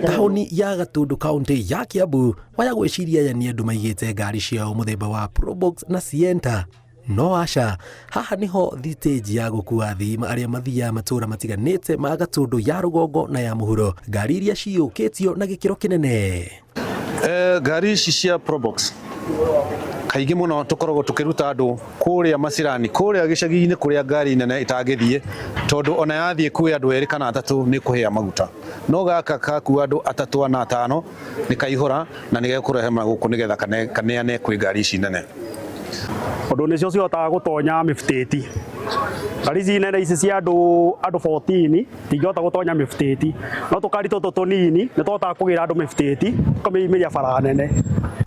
Taũni ya Gatundu, kaunti ya Kiambu, waya gwĩciria aya nĩ andũ maigĩte ngari ciao mũthemba wa Probox na Sienta. No aca, haha niho thitĩnji ya gũkua athii arĩa mathiaga matũra matiganĩte ma Gatundu ya rũgongo na ya mũhuro, ngari iria ciyũkĩtio na gĩkĩro kĩnene. Ngari ici cia Probox kaingĩ mũno tũkoragwo tũkĩruta andũ kũrĩa macirani, kũrĩa gĩcagi-inĩ, kũrĩa ngari nene ĩtangĩthiĩ, tondũ ona yathiĩ kuĩ andũ erĩ kana atatũ nĩ kũhĩa maguta. No gaka kakua andũ atatũ ana atano nĩ kaihũra na nĩ gekũrehe gũkũ nĩgetha kaneane kwĩ ngari ici nene. Tondũ nĩcio cihotaga gũtonya mĩbutĩti. Ngari ici nene ici cia andũ 14 itingĩhota gũtonya mĩbutĩti, no tũkari tũtũ tũnini nĩ tũhotaga kũgĩra andũ mĩbutĩti tũkamĩumĩria bara nene.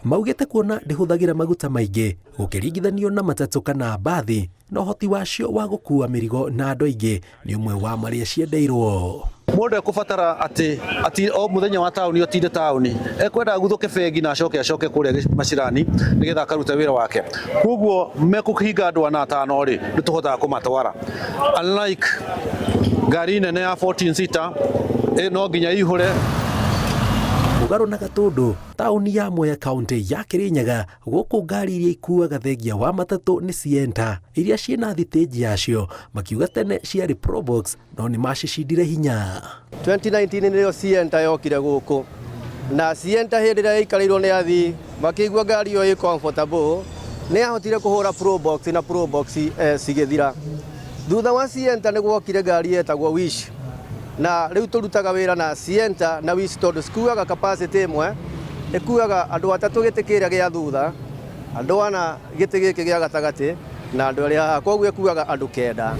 Maugĩte kuona ndĩhũthagĩra maguta maingĩ gũkĩringithanio na matatũ kana mbathi, na ũhoti wacio wa gũkua mĩrigo na andũ aingĩ nĩ ũmwe wa marĩa ciendeirwo. Mũndũ ekũbatara atĩ o mũthenya wa taũni ũtinde taũni, ekwenda aguthũke bengi na acoke kũrĩa macirani nĩgetha akarute wĩra wake. Koguo mekũhinga andũ ana atano rĩ, nĩ tũhotaga kũmatwara. Unlike ngari nene ya 14 seater, no nginya ihũre. Mũgarũ na Gatundu, taũni ya Mwea, kaunti ya Kirinyaga, gũkũ ngari iria ikuaga thengia wa matatũ nĩ Sienta iria ciĩna thitĩnji yacio. Makiuga tene ciarĩ Probox no nĩ macicindire hinya. 2019 nĩrĩo Sienta yokire gũkũ, na Sienta hĩndĩ ĩrĩa yaikarĩirwo nĩ athii makĩigua ngari ĩyo ĩ comfortable, nĩ yahotire kũhũra Probox na Probox cigĩthira. Thutha wa Sienta nĩ gwokire ngari yetagwo Wish, na rĩu tũrutaga wĩra na Sienta na Wish tondũ cikuaga capacity ĩmwe, ĩkuaga andũ atatũ gĩtĩ kĩrĩa gĩa thutha, andũ ana gĩtĩ gĩkĩ gĩa gatagatĩ, na andũ arĩa haha, koguo ĩkuaga andũ 9.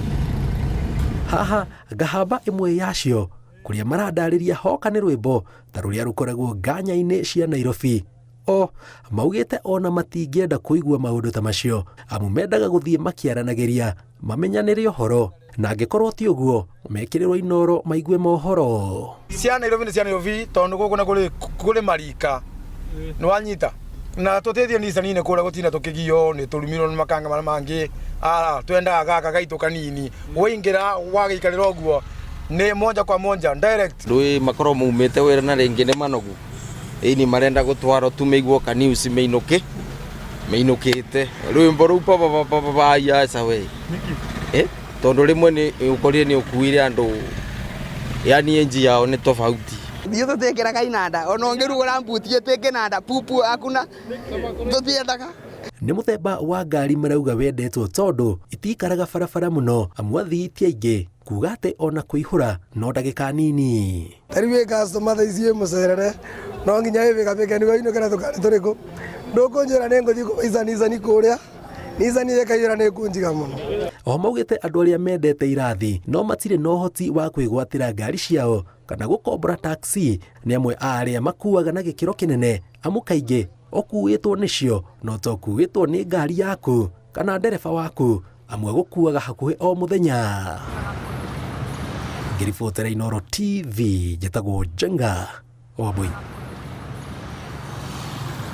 Haha ngahamba ĩmwe yacio kũrĩa marandarĩria hoka nĩ rwĩmbo ta rũrĩa rũkoragwo nganya-inĩ cia Nairobi. O maugĩte ona matingĩenda kũigua maũndũ ta macio, amu mendaga gũthiĩ makĩaranagĩria mamenyanĩre ũhoro, na angĩkorwo ti ũguo mekĩrĩrwo Inoro maigue mohoro. Cia Nairobi nĩ cia Nairobi, tondũ gũkũ nĩ kũrĩ marika nĩ wanyita na tũtĩthie Nissan-inĩ kũrĩa gũtinda tũkĩgio nĩ tũrumirwo nĩ makanga marĩa mangĩ. Twendaga gaka gaitũ kanini, waingĩra wagĩikarĩra ũguo nĩ moja kwa moja direct. Rĩu makorwo maumĩte wĩra na rĩngĩ nĩ manogu, ĩni marenda gũtwarwo tu meiguo ka news meinũke meinũkĩte rwĩmbo rũu papapapapa aca we, tondũ rĩmwe nĩ ũkorire nĩ ũkuire andũ, yani age yao nĩ tofauti. Ithuĩ tũtiĩkĩraga inanda, ona ũngĩrugũra mbuti ĩtĩ kĩnanda pupu hakuna, tũtiendaga. Nĩ mũthemba wa ngari marauga wendetwo tondũ itikaraga barabara mũno, amu athii ti aingĩ, kuga atĩ ona kũihũra no ndagĩka nini. Tarĩu ĩ customer thaa ici ĩ mũcerere, no nginya ĩbĩkabĩke nĩguo ainũke na tũkari tũrĩkũ. Ndũkũnjĩra nĩ ngũthiĩ kũhaica Nissan kũrĩa, Nissan ĩkaiyũra nĩ ĩkũnjiga mũno. Oho maugĩte andũ arĩa mendete irathi no matirĩ na ũhoti wa kwĩgwatĩra ngari ciao kana gũkombora taxi nĩ amwe a arĩa makuaga na gĩkĩro kĩnene, amu kaingĩ ũkuĩtwo nĩcio no to ũkuĩtwo nĩ ngari yaku kana ndereba waku, amwe gũkuaga hakuhĩ o mũthenya. Ngĩribotera Inoro TV, njĩtagwo Njenga Wambui.